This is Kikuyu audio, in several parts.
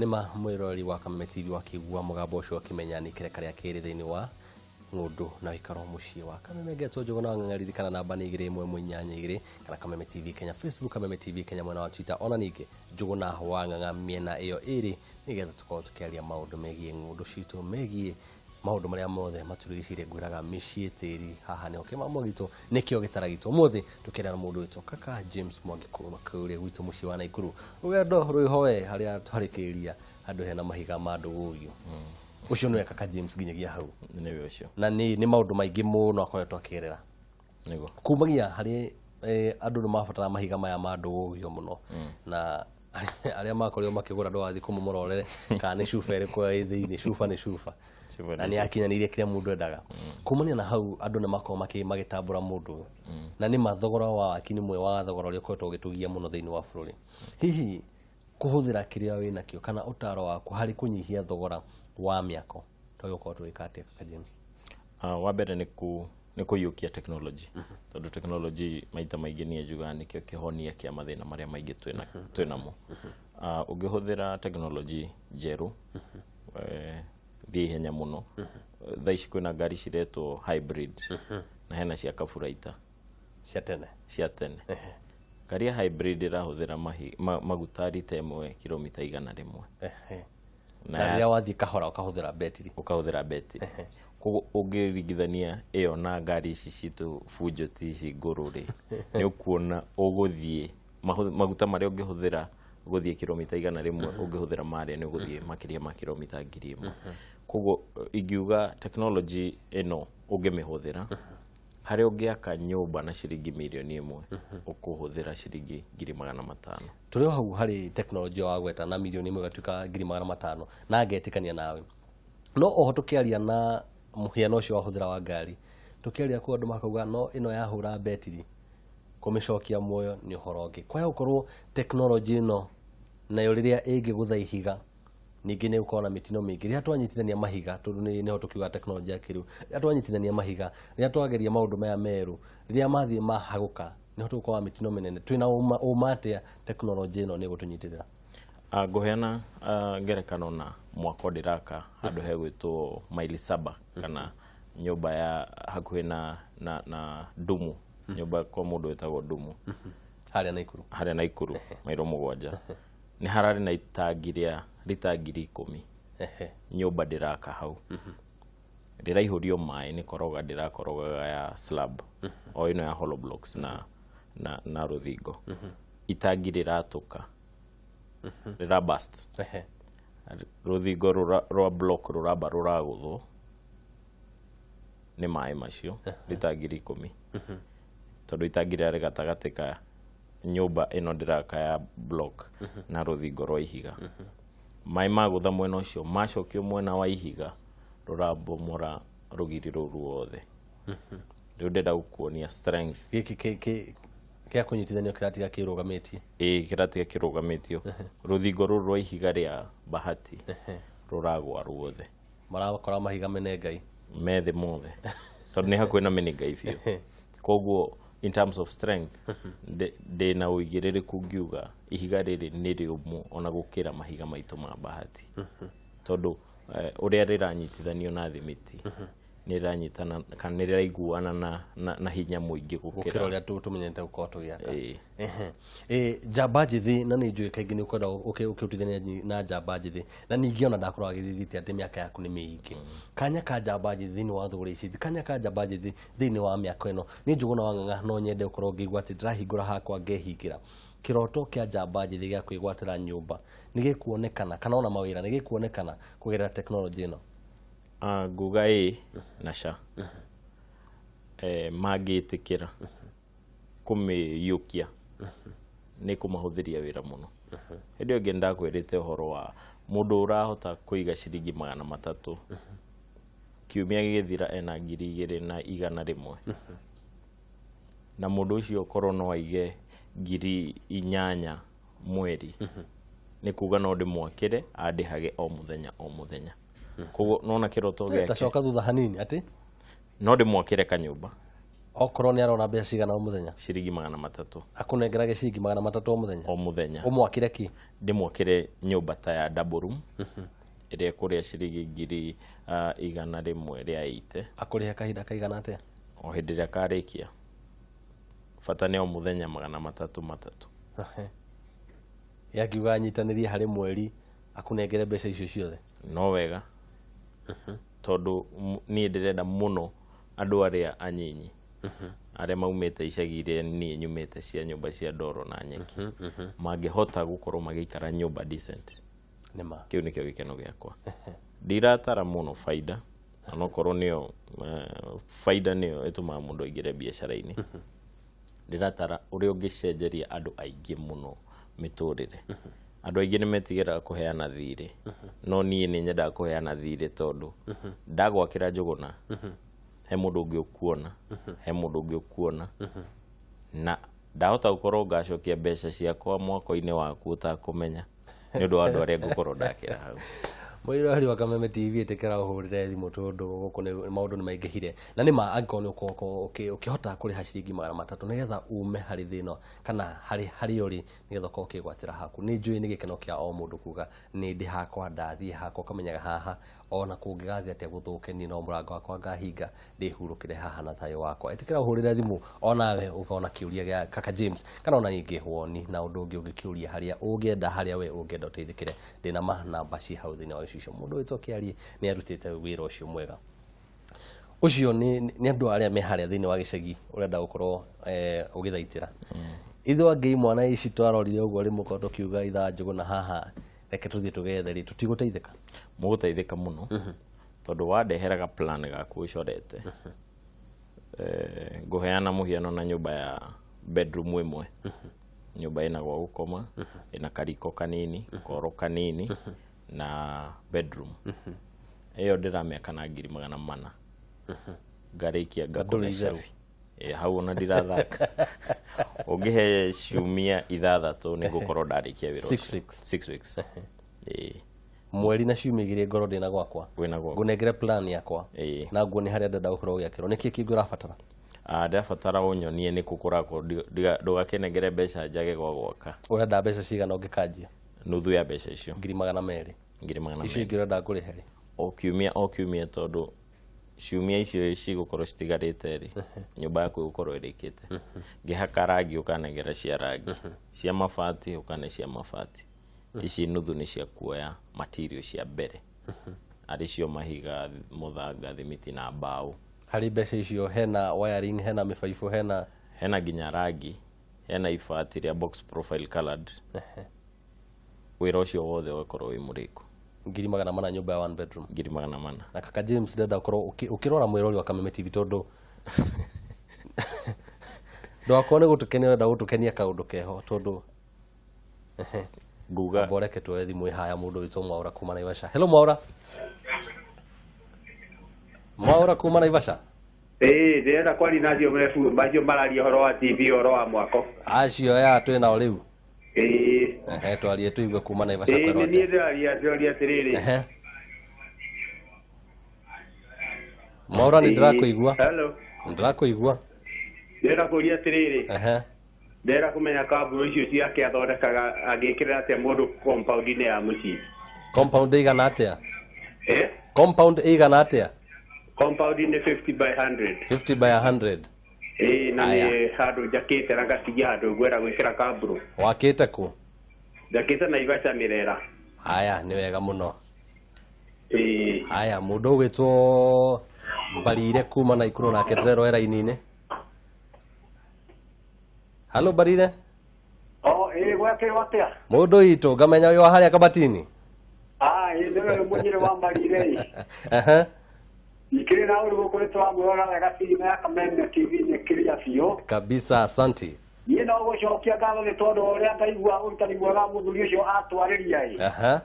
Nĩma mwĩroreri wa Kameme TV wakĩigua mũgambo ũcio akĩmenya nĩ kĩreka rĩa kerĩ thĩinĩ wa ng'ũndũ na wĩkaro mũciĩ wa Kameme. Ngetwo Njũgũna wa Ng'ang'a, ririkana namba nĩ 21882 kana Kameme TV Kenya Facebook, Kameme TV Kenya mwena wa Twitter, ona ningĩ Njũgũna wa Ng'ang'a mĩena ĩyo ĩrĩ, nĩgetha tũkorwo tũkĩaria maũndũ megiĩ ng'ũndũ citũ, megiĩ maũndũ marĩa mothe matũrigicĩirie. Ngwĩraga mĩciĩ tĩri haha nĩho kĩmamo gitũ, nĩkĩo gĩtara gitũ. Ũmũthĩ tũkĩaria na mũndũ wĩtwo Kaka James Mwangi kuma kũrĩa gwitũ mũciĩ wa Naikuru, rũgendo rwĩhoe harĩa twarĩkĩrĩria handũ hena mahiga ma ndũgũgio. Ũcio nĩwe Kaka James nginyagia hau. Nĩwe ũcio. Na nĩ maũndũ maingĩ mũno akoretwo akĩgerera. Nĩguo. Kumagia harĩ andũ nĩ mabatara mahiga maya ma ndũgũgio mũno, na arĩa makorirwo makĩgũra ndũgathiĩ kũmomororere kana nĩ cuba ĩrĩkũ ĩ thĩinĩ. Cuba nĩ cuba. Cuba na nĩ nĩ yakinyanĩirie kĩrĩa mũndũ endaga. Kumania na hau andũ nĩ makorwo magĩtambũra mũndũ ũyũ, na nĩ ma thogora wa waki nĩ mwe wa thogora ũrĩa ũkoretwo ũgĩtũgia mũno thĩinĩ wa bũrũri. Hihi kũhũthĩra kĩrĩa wĩnakĩo kana ũtaro waku harĩ kũnyihia thogora wa mĩako twagĩrĩirwo gũkorwo tũgĩka atĩa, Kaka James? Wa mbere nĩ kũiyũkia technology, tondũ technology maita maingĩ niĩ njugaga nĩkĩo kĩhonia kĩa mathĩna marĩa maingĩ twĩnamo. Ũngĩhũthĩra technology njerũ, thiĩ ihenya mũno. Thaa ici kwĩna ngari ciretwo hybrid na hena cia kaburaita. Cia tene. Cia tene. Ngari ya hybrid ĩrahũthĩra maguta rita 1 kilomita 100. Na rĩrĩa wathiĩ kahora ũkahũthĩra betiri. Ũkahũthĩra betiri. Koguo ũngĩringithania ĩyo na ngari ici citũ bunjoti ici ngũrũ rĩ, nĩ ũkuona ũgũthiĩ maguta marĩa ũngĩhũthĩra gũthiĩ kilomita 100, ũngĩhũthĩra marĩa nĩ ũgũthiĩ makĩria ma kilomita 1000. Koguo ingiuga technology ĩno ũngĩmĩhũthĩra, harĩa ũngĩaka nyũmba na ciringi 1 mirioni ũkũhũthĩra ciringi 500,000. Tũrĩ o hau harĩ tekinoronjĩ wagweta na 1 mirioni ĩgatuĩka 500,000, na ngetĩkania nawe, no oho tũkĩaria na mũhiano ũcio wahũthĩra wa ngari, tũkĩaria kũu andũ makauga no ĩno yahũra betiri kũmĩcokia muoyo nĩ ũhoro ũngĩ. Kwaya gũkorwo tekinoronjĩ ĩno nayo rĩrĩa ĩngĩgũtha ihiga, ningĩ nĩ gũkorwo na mĩtino mĩingĩ rĩrĩa twanyitithania mahiga, tondũ nĩho tũkiuga tekinoronjĩ ya kĩrĩu. Rĩrĩa twanyitithania mahiga, rĩrĩa twageria maũndũ maya merũ, rĩrĩa mathiĩ mahagũka, nĩho tũgũkorwo na mĩtino mĩnene. Twĩna ũma atĩa tekinoronjĩ ĩno nĩ ĩgũtũnyitĩrĩra? Ngũheana ngerekano na mwako ndĩraka handũ hegwĩtwo Maili Saba, kana nyũmba ya hakuhĩ na Ndumu, nyũmba kwa mũndũ wĩtagwo Ndumu. Harĩa Naikuru. Harĩa Naikuru mairo 7 nĩ hararĩ na itangi rĩa rita 10,000. Nyũmba ndĩraka hau rĩraihũrio maĩ nĩ koroga ndĩrakorogaga ya slab o ĩno ya hollow blocks na rũthingo. Itangi rĩratũka, rĩra burst. Rũthingo rwa block rũramba rũragũthwo nĩ maĩ macio rita 10,000, tondũ itangi rĩarĩ gatagatĩ ka nyũmba ĩno ndĩraka ya block na rũthingo rwa ihiga. Maĩ magũtha mwena ũcio, macokio mwena wa ihiga, rũrabomora rũgiri rũu ruothe. Rĩu ndĩrenda gũkuonia strength. Gĩkĩ kĩa kũnyitithanio kĩratiga kĩrũgamĩtie. Ĩĩ, kĩratiga kĩrũgamĩtio. Rũthingo rũrũ rwa ihiga rĩa bahati rũragwa ruothe. Marakora mahiga mene Ngai. Methĩ mothe, tondũ nĩ hakuhĩ na mĩnĩngai biũ. Koguo in terms of strength, ndĩna ũigĩrĩrĩku ngiuga ihiga rĩrĩ nĩ rĩũmũ ona gũkĩra mahiga maitũ ma bahati, tondũ ũrĩa rĩranyitithanio na thimiti nĩ rĩranyitana kana nĩ rĩraiguana na hinya mũingĩ gũkĩra gũkĩra ũrĩa tũmenyete gũkorwo tũgĩaka. Ĩĩ. Ehe. Njamba njĩthĩ, na nĩ njũĩ kaingĩ nĩ ũkwenda ũkĩrutithania na njamba njĩthĩ, na ningĩ ona ndakorwo agĩthithĩtie atĩ mĩaka yaku nĩ mĩingĩ. Kanya ka njamba njĩthĩ thĩinĩ wa thũgũrĩ ici, kanya ka njamba njĩthĩ thĩinĩ wa mĩako ĩno, nĩ Njũgũna wa Ng'ang'a no nyende ũkorwo ngĩigua atĩ ndĩrahingũra hakwa ngehingĩra. Kĩroto kĩa njamba njĩthĩ gĩa kwĩgwatĩra nyũmba nĩ gĩkuonekana, kana ona mawĩra nĩ gĩkuonekana kũgerera tekinoronjĩ ĩno? Nguga ĩ na ca, mangĩtĩkĩra kũmĩiyũkia nĩ kũmahũthĩria wĩra mũno. Hĩndĩ ĩyo ĩngĩ ndakwĩrĩte ũhoro wa mũndũ ũrahota kũiga ciringi 300, kiumia gĩgĩthira ena 2,100, na mũndũ ũcio korwo no aige 8,000 mweri, nĩ kuga no ndĩmwakĩre andĩhage o mũthenya o mũthenya. Koguo nona kĩroto gĩake. Tacoka thutha hanini atĩ No ndĩmwakĩre kanyũmba. Okorwo nĩ arona mbeca cigana o mũthenya? Ciringi 300. Akũnengerage ciringi 300 o mũthenya? O mũthenya. Ũmwakĩre kĩ? Ndĩmwakĩre nyũmba ta ya double room ĩrĩa ĩkũrĩa ciringi ngiri 180. Akũrĩhe kahinda kaigana atĩa? O hĩndĩ ĩrĩa karĩkia. Bata nĩ o mũthenya 300. Yakiuga anyitanĩrie harĩ mweri akũnengere mbeca icio ciothe? No wega. Tondũ niĩ ndĩrenda mũno andũ arĩa anyinyi arĩa maumĩte icagi iria niĩ nyumĩte cia nyũmba cia ndoro na nyeki mangĩhota gũkorwo magĩikara nyũmba decent. Nĩma. Kĩu nĩkĩo gĩkeno gĩakwa. Ndiratara mũno baida, onokorwo nĩyo baida nĩyo ĩtũmaga mũndũ aingĩre biacara-inĩ. Ndiratara ũrĩa ũngĩcenjeria andũ aingĩ mũno mĩtũrĩre. Andũ aingĩ nĩ metigĩraga kũheana thirĩ, no niĩ nĩ nyendaga kũheana thirĩ tondũ ndagwakĩra Njũgũna, he mũndũ ũngĩ ũkuona, he mũndũ ũngĩ ũkuona, na ndahota gũkorwo ngacokia mbeca ciakwa mwako-inĩ waku ũtakũmenya nĩ ũndũ wa andũ arĩa ngũkorwo ndakĩra hau. Mwĩroreri wa Kameme TV ĩtĩkĩra ũhũrĩre thimũ tondũ gũkũ nĩ maũndũ nĩ maingĩhire na nĩ ma angĩkorwo nĩ ũkorwo ũkĩhota kũrĩha ciringi 300 nĩgetha ume harĩ thĩna kana harĩ harĩa ũrĩ nĩgetha ũkorwo ũkĩgwatĩra haku. Nĩ njũĩ nĩ gĩkeno kĩa o mũndũ kuga nĩ ndĩ hakwa ndathiĩ hakwa ũkamenyaga haha ona kũngĩgathiĩ atĩa gũthũke niĩ no mũrango wakwa ngahinga ndĩhurũkĩre haha na thayũ wakwa. Ĩtĩkĩra ũhũrĩre thimũ onawe ũkona kĩũria gĩa kaka James kana ona ningĩ woni na ũndũ ũngĩ ũngĩkĩũria harĩa ũngĩenda harĩa we ũngĩenda ũteithĩkĩre. Ndĩna ma namba ci hau thĩinĩ wa gĩcicio. Mũndũ wĩtwo Kĩarie nĩ arutĩte wĩra ũcio mwega. Ũcio nĩ andũ arĩa me harĩa thĩinĩ wa gĩcagi ũrenda gũkorwo ũgĩthaitĩra. Ithuĩ angĩ imwana ici twarorire ũguo rĩmwe ũkorwo tũkiuga ithaa Njũgũna haha reke tũthiĩ tũgethe rĩ tũtigũteithĩka. Mũgũteithĩka mũno tondũ wandeheraga plan gaku ũcorete. Ngũheana mũhiano na nyũmba ya bedroom ĩmwe. Nyũmba ĩna gwa gũkoma, ĩna kariko kanini, koro kanini na bedroom. Ĩyo ndĩramĩaka na ngiri 400. Ngarĩkia ngakũhe cabi. Hau ona ndirathaka. Ũngĩhe ciumia 6 nĩ ngũkorwo ndarĩkia wĩra ũcio. 6 weeks. 6 weeks. Mweri na ciumia 2 ngorwo ndĩna gwakwa. Wĩna gwakwa. Ngũnengere plan yakwa. Na nguo nĩ harĩa ndĩrenda gũkorwo ũgĩakĩrwo. Nĩkĩ kĩngĩ ũrabatara? Ndĩrabatara ũnyonie nĩkũ kũrakwo, ndũgakĩnengere mbeca njage gwa gwaka. Ũrenda mbeca cigana ũngĩkanjia? Nuthu ya mbeca icio. Ngiri 200. Ngiri 200. Icio ingĩ ũrenda ngũrĩhe rĩ? O kiumia tondũ ciumia icio cigũkorwo citigarĩte rĩ, nyũmba yaku ĩgũkorwo ĩrĩkĩte. Ngĩhaka rangi ũkanengera cia rangi, cia mabati ũkane cia mabati. Ici nuthu nĩ cia kuoya material cia mbere, arĩ cio mahiga, mũthanga, thimiti na mbaũ. Harĩ mbeca icio hena wiring, hena mĩbaibũ, hena nginya rangi, hena ibati rĩa box profile colored. Wĩra ũcio wothe ũgakorwo wĩ mũrĩku. Ngiri 400 nyũmba ya one bedroom. Ngiri 400. Na kaka James ndenda ũkorwo ũkĩrora mwĩrori wa Kameme TV tondũ ndwakorwo nĩ gũtũkenia ũrenda gũtũkenia kaũndũ keho tondũ nguga amba ũreke tuoye thimũ ĩhaya mũndũ wĩtwo Mwaura kuma Naivasha. Hello Mwaura. Mwaura kuma Naivasha. Ndĩrenda kwaria na acio macio mararia ũhoro wa TV ũhoro wa mwako. Acio aya twĩ nao rĩu. Twarie tũigue kuma Naivasha kwĩrwo atĩa. Niĩ ndĩraria atĩrĩrĩ. Mwaura nĩ ndĩrakũigua. Hello. Ndĩrakũigua. Ndĩrenda kũria atĩrĩrĩ. Ndĩrenda kũmenya kambuni icio ciake athondekaga angĩkĩrĩra atĩa mũndũ compound-inĩ ya mũciĩ. Compound ĩigana atĩa? Compound ĩigana atĩa? Compound nĩ 50 by 100. 50 by 100. Na nĩ handũ njakĩte na ngatigia handũ ngwenda gwĩkĩra kamburu. Wakĩte kũ? Njakĩte Naivasha Mĩrera. Haya, nĩ wega mũno. Haya, mũndũ ũgwĩtwo Mbarire kuma Naikuru nake ndĩrerwo e raini-inĩ. Halo Mbarire. Gwakĩrwo atĩa? Mũndũ witũ ngamenya wĩ wa harĩa Kabatini. Nĩwe mũnyĩrĩ wa Mbarire. Ikiri na ũru gũkũ nĩtũramwĩrora wega filmu ya Kameme TV nĩ kĩrĩa biũ. Kabisa, asante. Niĩ no gũcokia ngatho nĩ tondũ ũrĩa ndaigua ũrutani mwega mũthuri ũcio atwarĩria ĩ.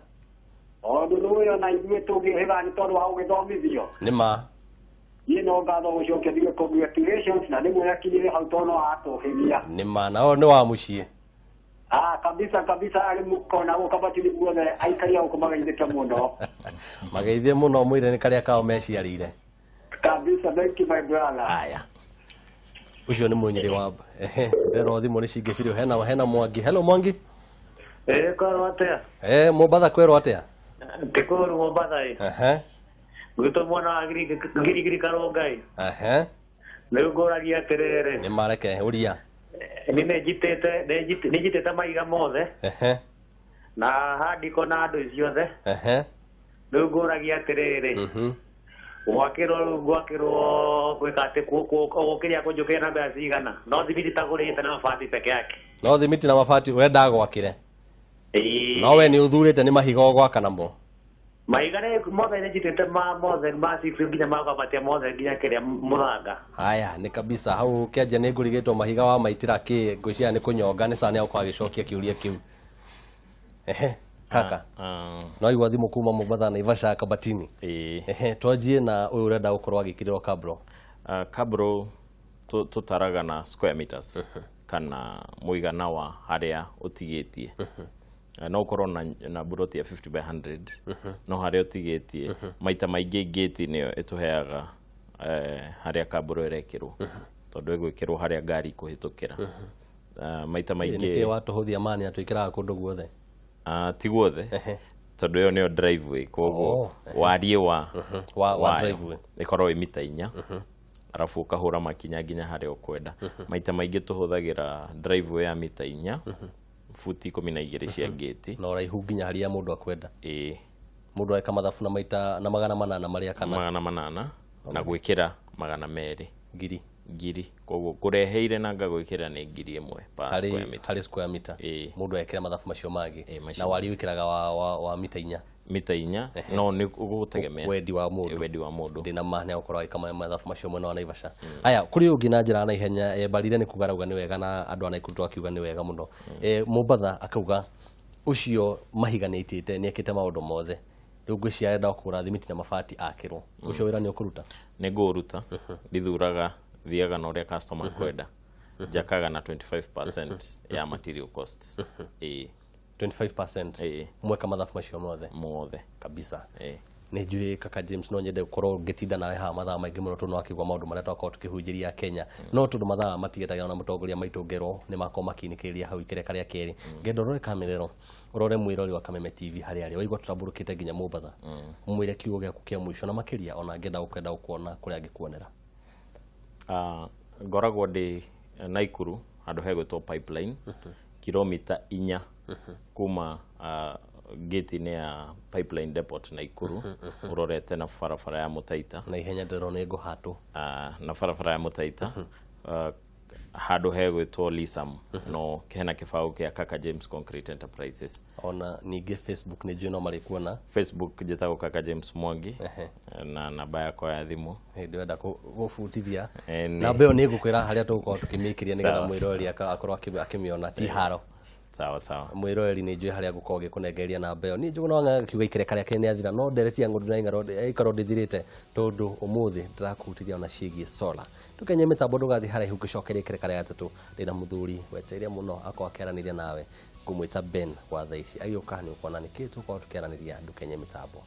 Tondũ nĩũĩ ona ithuĩ tũngĩhĩga nĩ tondũ wa gũgĩthomithio. Nĩ ma. Niĩ no ngatho gũcokia njuge congratulations na nĩguo yakinyire hau tondũ no atũhĩgia. Nĩ ma, na ũyũ nĩ wa mũciĩ. Kabisa kabisa arĩ mũkona gũkũ Kabatini guothe aikari a gũkũ mageithĩke mũno. Mageithie mũno mwĩre nĩ karĩa kao meciarĩire. Kabisa, thank you my brother. Haya. Ucio nĩ mũnyĩrĩ wa ndero thimũ nĩ cingĩ biũ. Hena Mwangi. Hello Mwangi. Kwerwo atia? Mombatha kwerwo atia? Tikuru Mombatha ĩ. Gwitũ mwena wa Girigiri Karũngai. Rĩu ngũragia atĩrĩrĩ. Nĩ mareke ũria. Nĩ njitĩte mahiga mothe. Na handiko na andũ ciothe. Rĩu ngũragia atĩrĩrĩ. Gwakĩrwo gwĩka atĩ gũkĩria kũnjũkĩra na mbeca cigana? No thimiti tagũrĩte na mabati peke yake. No thimiti na mabati ũrenda gwakĩre. No we nĩ ũthurĩte nĩ mahiga ũgwaka namo. Mahiga nĩ mothe nĩ njitĩte ma mothe ma cibu nginya makambatia mothe nginya kĩrĩa mũthanga. Haya nĩ kabisa hau kĩanja nĩ ngũrigĩtwo mahiga wa maitĩra kĩ ngwĩciria nĩ kũnyonga nĩ cani agũkorwo agĩcokia kĩũria kĩu. Kaka. No igua thimũ kuma Mombatha Naivasha Kabatini. Twanjie na ũyũ ũrenda gũkorwo agĩkĩrĩrwo kabro. Kabro tũtaraga na square meters kana mũigana wa harĩa ũtigĩtie. No ũkorwo na buroti ya 50 by 100 no harĩa ũtigĩtie maita maingĩ gate nĩyo ĩtũheaga harĩa kabro ĩrekĩrwo tondũ ĩgwĩkĩrwo harĩa ngari ikũhĩtũkĩra. Maita maingĩ nĩkĩ watũhũthia mani atwĩkĩraga kũndũ guothe? Ti guothe tondũ ĩyo nĩyo driveway koguo wariĩ wa driveway ĩkorwo ĩ mita 4 arabu ũkahũra makinya nginya harĩa ũkwenda. Maita maingĩ tũhũthagĩra driveway ya mita 4 futi 12 cia gate na ũraihu nginya harĩa mũndũ akwenda. Mũndũ eka mathabu na maita na 800 marĩa kana 800 na gwĩkĩra 200 ngiri koguo kũreheire na ngagwĩkĩra nĩ 1,000 per square meter. Harĩ square meter mũndũ ekĩra mathabu macio mangĩ na wariĩ wĩkĩraga wa mita 4. Mita 4 no nĩ ũgũtegemea wendi wa mũndũ. Wendi wa mũndũ. Ndĩna ma nĩ agũkorwo agĩka mathabu macio mwena wa Naivasha. Haya kũrĩ ũngĩ na njĩra na ihenya Barire nĩ kuga arauga nĩ wega na andũ a Naikuru twakiuga nĩ wega mũno. Mombatha akauga ũcio mahiga nĩ aitĩte nĩ ekĩte maũndũ mothe. Rĩu ngwĩciria arenda kũgũra thimiti na mabati akĩrwo. Ũcio wĩra nĩ ũkũruta? Nĩ ngũũruta. Ndithuraga thiaga na ũrĩa customer kwenda. Njakaga na 25% ya material costs. 25% mweka mathabu macio mothe mothe kabisa. Nĩ njũĩ kaka James no nyende gũkorwo ngĩtinda nawe haha mathaa maingĩ mũno tondũ akĩgwa maũndũ marĩa twakorwo tũkĩhunjĩria Kenya no tondũ mathaa matigetagĩra na mũtongoria maitũ ngero nĩ makorwo makĩinĩkĩrĩria hau ikereka rĩa kerĩ. Ngenda ũrore kamerero ũrore mwĩrori wa Kameme TV harĩa arĩ waigua tũtambũrũkĩte nginya Mombatha mwĩre kiugo gĩaku kĩa mũico na makĩria ona ngenda gũkwenda gũkuona kũrĩa angĩkuonera. Ngoragwo ndĩ Naikuru handũ hegwĩtwo Pipeline kilomita 4 kuma gate-inĩ ya Pipeline Depot Naikuru ũrorete na barabara ya Mũtaita na ihenya ndĩrona ĩngũhatwo na barabara ya Mũtaita handũ hegwĩtwo Lisam no hena kĩbaũ kĩa Kaka James Concrete Enterprises. Ona ningĩ Facebook nĩ njũĩ no marĩkuona. Facebook njĩtagwo Kaka James Mwangi na namba yakwa ya thimũ hĩndĩ wenda gũbutithia namba ĩyo nĩ ngũkwĩra harĩa tũgũkorwo tũkĩmĩikĩria nĩgetha mwĩroreri akorwo akĩmĩona ti haro. Sawa sawa. Mwĩroreri nĩ njũĩ harĩa ngũkorwo ngĩkũnengereria namba ĩyo. Niĩ Njũgũna wa Ng'ang'a kiuga ikereka rĩake nĩ athira no ndereti ya ng'ũndũ na ing'aro ĩkorwo ndĩthirĩte tondũ ũmũthĩ ndĩrakũhutithia ona ciĩgiĩ solar. Tũkenye mĩtambo ndũgathiĩ haraihu ngĩcokeria ikereka rĩa gatatũ ndĩna mũthuri wetereire mũno akorwo akĩaranĩria nawe ngũmwĩta Ben wa thaa ici agĩũka nĩ ũkuona nĩkĩĩ tũgũkorwo tũkĩaranĩria ndũkenye mĩtambo.